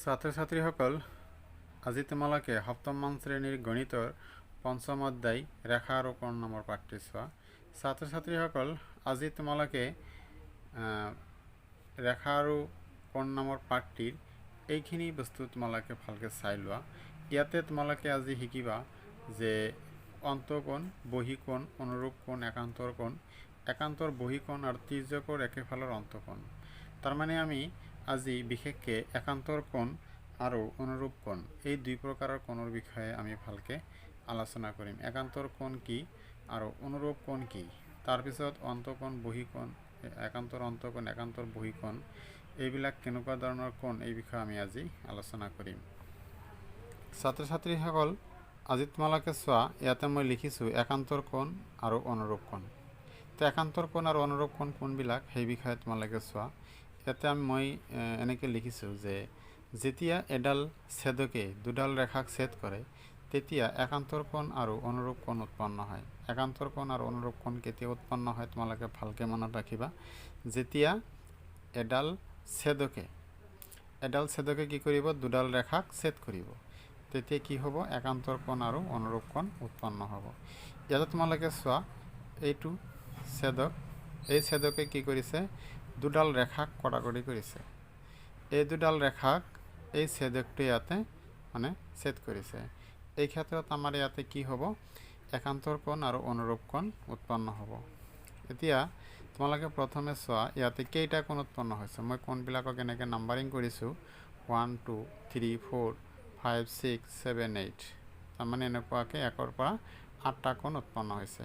ছাত্ৰ ছাত্ৰীসকল, আজি তোমালোকে সপ্তমমান শ্ৰেণীৰ গণিতৰ পঞ্চম অধ্যায় ৰেখা আৰু কোণ নামৰ পাঠটি চোৱা। ছাত্ৰ ছাত্ৰীসকল, আজি তোমালোকে ৰেখা আৰু কোণ নামৰ পাঠটিৰ এইখিনি বস্তু তোমালোকে ভালকৈ চাই লোৱা। ইয়াতে তোমালোকে আজি শিকিবা যে অন্তঃকোণ, বহিঃকোণ, অনুৰূপ কোণ, একান্তৰ কোণ, একান্তৰ বহিঃকোণ আৰু তিৰ্যকৰ একেফালৰ অন্তঃকোণ। তাৰমানে আমি আজি বিশেষকৈ একান্তৰ কোণ আৰু অনুৰূপ কোণ, এই দুই প্ৰকাৰৰ কোণৰ বিষয়ে আমি ভালকৈ আলোচনা কৰিম। একান্তৰ কোণ কি আৰু অনুৰূপ কোণ কি, তাৰপিছত অন্তঃকোণ, বহিঃকোণ, একান্তৰ অন্তঃকোণ, একান্তৰ বহিঃকোণ, এইবিলাক কেনেকুৱা ধৰণৰ কোণ, এই বিষয়ে আমি আজি আলোচনা কৰিম। ছাত্ৰ ছাত্ৰীসকল, আজি তোমালোকে চোৱা, ইয়াতে মই লিখিছোঁ একান্তৰ কোণ আৰু অনুৰূপ কোণ। তো একান্তৰ কোণ আৰু অনুৰূপ কোণ কোনবিলাক, সেই বিষয়ে তোমালোকে চোৱা। ইয়াতে মই এনেকৈ লিখিছোঁ যে যেতিয়া এডাল ছেদকে দুডাল ৰেখাক ছেদ কৰে, তেতিয়া একান্তৰ কোণ আৰু অনুৰূপ কোণ উৎপন্ন হয়। একান্তৰ কোণ আৰু অনুৰূপ কোণ কেতিয়া উৎপন্ন হয়, তোমালোকে ভালকৈ মনত ৰাখিবা। যেতিয়া এডাল ছেদকে কি কৰিব, দুডাল ৰেখাক ছেদ কৰিব, তেতিয়া কি হ'ব? একান্তৰ কোণ আৰু অনুৰূপ কোণ উৎপন্ন হ'ব। ইয়াতে তোমালোকে চোৱা, এইটো ছেদক, এই ছেদকে কি কৰিছে? দুডাল ৰেখাক কটাকটি কৰিছে। এই দুডাল ৰেখাক এই ছেদকটো ইয়াতে মানে ছেদ কৰিছে। এই ক্ষেত্ৰত আমাৰ ইয়াতে কি হ'ব? একান্তৰ কোণ আৰু অনুৰূপ কোণ উৎপন্ন হ'ব। এতিয়া তোমালোকে প্ৰথমে চোৱা, ইয়াতে কেইটা কোণ উৎপন্ন হৈছে। মই কোণবিলাকক এনেকৈ নাম্বাৰিং কৰিছোঁ, 1, 2, 3, 4, 5, 6, 7, 8। তাৰমানে এনেকুৱাকৈ 1ৰ পৰা 8টা কোণ উৎপন্ন হৈছে।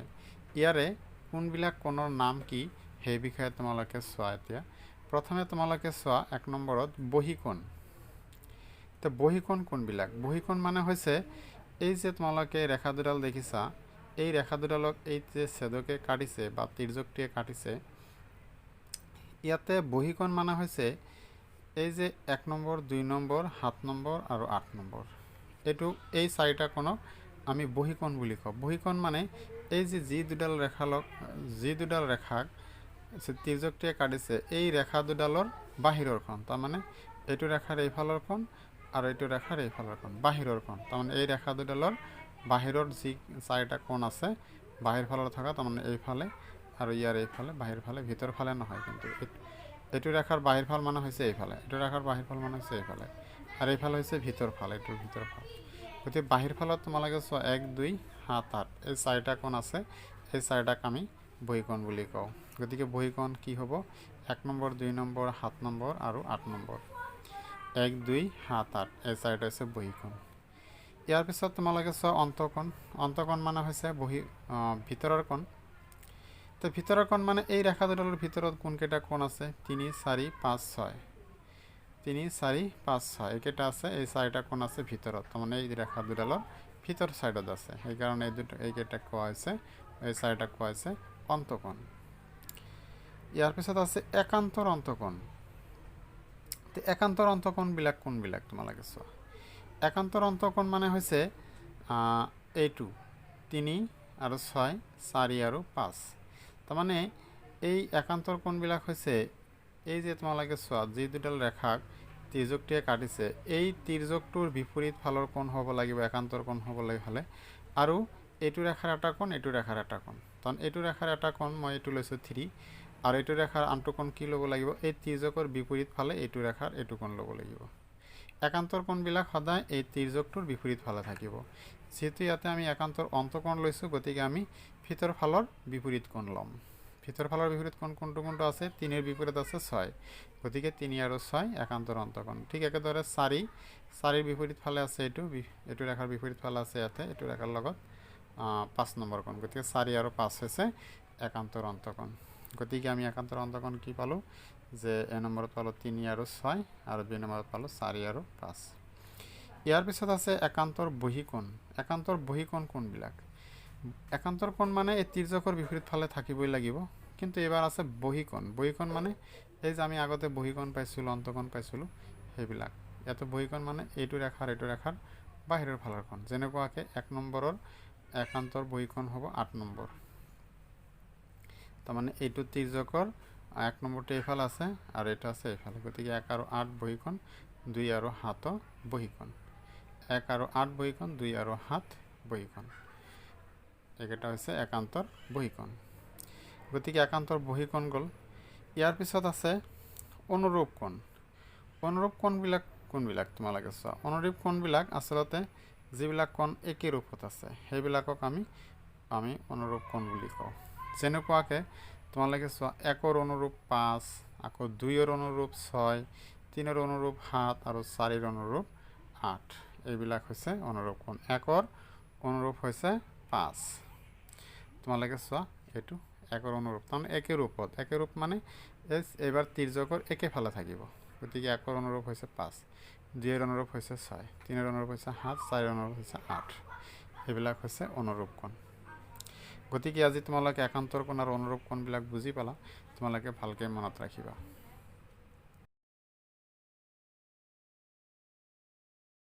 ইয়াৰে কোনবিলাক কোণৰ নাম কি, সেই বিষয়ে তোমালোকে চোৱা। এতিয়া প্ৰথমে তোমালোকে চোৱা, 1 নম্বৰত বহিঃকোণ। তো বহিঃকোণ কোনবিলাক? বহিঃকোণ মানে হৈছে এই যে তোমালোকে ৰেখা দুডাল দেখিছা, এই ৰেখা দুডালক এই যে ছেদকে কাটিছে বা তিৰ্যকটোৱে কাটিছে। ইয়াতে বহিঃকোণ মানে হৈছে এই যে 1 নম্বৰ, 2 নম্বৰ, 7 নম্বৰ আৰু 8 নম্বৰ, এইটো এই চাৰিটা কোণক আমি বহিঃকোণ বুলি কওঁ। বহিঃকোণ মানে এই যে যি দুডাল ৰেখাক তিৰ্যকটোৱে কাটিছে, এই ৰেখা দুডালৰ বাহিৰৰ কোণ। তাৰমানে এইটো ৰেখাৰ এইফালৰ কোণ আৰু এইটো ৰেখাৰ এইফালৰ কোণ, বাহিৰৰ কোণ। তাৰমানে এই ৰেখা দুডালৰ বাহিৰৰ যি চাৰিটা কোণ আছে, বাহিৰ ফালৰ থকা, তাৰমানে এইফালে আৰু ইয়াৰ এইফালে, বাহিৰ ফালে, ভিতৰ ফালে নহয়। কিন্তু এইটো ৰেখাৰ বাহিৰ ফাল মানে হৈছে এইফালে, এইটো ৰেখাৰ বাহিৰ ফাল মানে হৈছে এইফালে আৰু এইফালে হৈছে ভিতৰ ফাল, এইটোৰ ভিতৰ ফাল। গতিকে বাহিৰ ফালত তোমালোকে চোৱা, 1, 2, 7, 8, এই চাৰিটা কোণ আছে। এই চাৰিটাক আমি বহিঃকোণ বুলি কওঁ। গতিকে বহিঃকোণ কি হ'ব? 1 নম্বৰ, 2 নম্বৰ, 7 নম্বৰ আৰু 8 নম্বৰ। 1, 2, 7, 8, এই চাৰিটা হৈছে বহিঃকোণ। ইয়াৰ পিছত তোমালোকে চোৱা, অন্তঃকোণ। অন্তঃকোণ মানে হৈছে ভিতৰৰ কোণ। তো ভিতৰৰ কোণ মানে এই ৰেখা দুডালৰ ভিতৰত কোনকেইটা কোণ আছে? 3, 4, 5, 6। 3, 4, 5, 6, এইকেইটা আছে। এই চাৰিটা কোণ আছে ভিতৰত, তাৰমানে এই ৰেখা দুডালৰ ভিতৰ ছাইডত আছে। সেইকাৰণে এই দুটা, এইকেইটা কোৱা হৈছে, এই চাৰিটা কোৱা হৈছে অন্তঃকোণ। ইয়াৰ পিছত আছে একান্তৰ অন্তঃকোণ। তো একান্তৰ অন্তঃকোণবিলাক কোনবিলাক, তোমালোকে চোৱা। একান্তৰ অন্তঃকোণ মানে হৈছে এইটো 3 আৰু 6, 4 আৰু 5। তাৰমানে এই একান্তৰ কোণবিলাক হৈছে এই যে তোমালোকে চোৱা, যি দুডাল ৰেখাক তিৰ্যকটোৱে কাটিছে, এই তিৰ্যকটোৰ বিপৰীত ফালৰ কোণ হ'ব লাগিব একান্তৰ কোণ হ'বলৈ হ'লে। আৰু এইটো ৰেখাৰ এটা কোণ, এইটো ৰেখাৰ এটা কোণ। কাৰণ এইটো ৰেখাৰ এটা কোণ মই এইটো লৈছোঁ 3 আৰু এইটো ৰেখাৰ আনটো কোণ কি ল'ব লাগিব? এই তিৰ্যকৰ বিপৰীত ফালে এইটো ৰেখাৰ এইটো কোণ ল'ব লাগিব। একান্তৰ কোণবিলাক সদায় এই তিৰ্যকটোৰ বিপৰীত ফালে থাকিব। যিহেতু ইয়াতে আমি একান্তৰ অন্তঃকোণ লৈছোঁ, গতিকে আমি ভিতৰ ফালৰ বিপৰীত কোণ ল'ম। ভিতৰ ফালৰ বিপৰীত কোণ কোনটো কোনটো আছে? 3ৰ বিপৰীত আছে 6। গতিকে 3 আৰু 6 একান্তৰ অন্তঃকোণ। ঠিক একেদৰে 4, 4ৰ বিপৰীত ফালে আছে এইটো, এইটো ৰেখাৰ বিপৰীত ফালে আছে ইয়াতে এইটো ৰেখাৰ লগত 5 নম্বৰ কোণ। গতিকে 4 আৰু 5 হৈছে একান্তৰ অন্তঃকোণ। গতিকে আমি একান্তৰ অন্তঃকোণ কি পালোঁ যে এ নম্বৰত পালোঁ 3 আৰু 6 আৰু দুই নম্বৰত পালোঁ 4 আৰু 5। ইয়াৰ পিছত আছে একান্তৰ বহিঃকোণ। একান্তৰ বহিঃকোণ কোনবিলাক? একান্তৰ কোণ মানে এই তিৰ্যকৰ বিপৰীত ফালে থাকিবই লাগিব। কিন্তু এইবাৰ আছে বহিঃকোণ। বহিঃকোণ মানে এই যে আমি আগতে বহিঃকোণ পাইছিলোঁ, অন্তঃকোণ পাইছিলোঁ, সেইবিলাক। ইয়াতে বহিঃকোণ মানে এইটো ৰেখাৰ বাহিৰৰ ফালৰ কোণ। যেনেকুৱাকৈ 1 নম্বৰৰ একান্তৰ বহিঃকোণ হ'ব 8 নম্বৰ। তাৰমানে এইটো তিৰ্যকৰ 1 নম্বৰটো এইফালে আছে আৰু এইটো আছে এইফালে। গতিকে 1 আৰু 8 বহিঃকোণ। 2 আৰু 7 বহিকোণ। 1 আৰু 8 বহিকোণ, 2 আৰু 7 বহিকোণ। এইকেইটা হৈছে একান্তৰ বহিকোণ। গতিকে একান্তৰ বহিকোণ গ'ল। ইয়াৰ পিছত আছে অনুৰূপ কোণ। অনুৰূপ কোণবিলাক কোনবিলাক তোমালোকে চোৱা। অনুৰূপ কোণবিলাক আচলতে যিবিলাক কোণ একে ৰূপত আছে, সেইবিলাকক আমি অনুৰূপ কোণ বুলি কওঁ। যেনেকুৱাকৈ তোমালোকে চোৱা, 1ৰ অনুৰূপ 5, আকৌ 2ৰ অনুৰূপ 6, 3ৰ অনুৰূপ 7 আৰু 4ৰ অনুৰূপ 8। এইবিলাক হৈছে অনুৰূপ কোণ। 1ৰ অনুৰূপ হৈছে 5। তোমালোকে চোৱা, এইটো 1ৰ অনুৰূপ, তাৰমানে একে ৰূপত। একে ৰূপ মানে এইবাৰ তিৰ্যকৰ একেফালে থাকিব। গতিকে 1ৰ অনুৰূপ হৈছে 5, 2ৰ অনুৰূপ হৈছে 6, 3ৰ অনুৰূপ হৈছে 7, 4ৰ অনুৰূপ হৈছে 8। এইবিলাক হৈছে অনুৰূপ কোণ। গতিকে আজি তোমালোকে একান্তৰ কোণ আৰু অনুৰূপ কোণবিলাক বুজি পালা। তোমালোকে ভালকৈ মনত ৰাখিবা।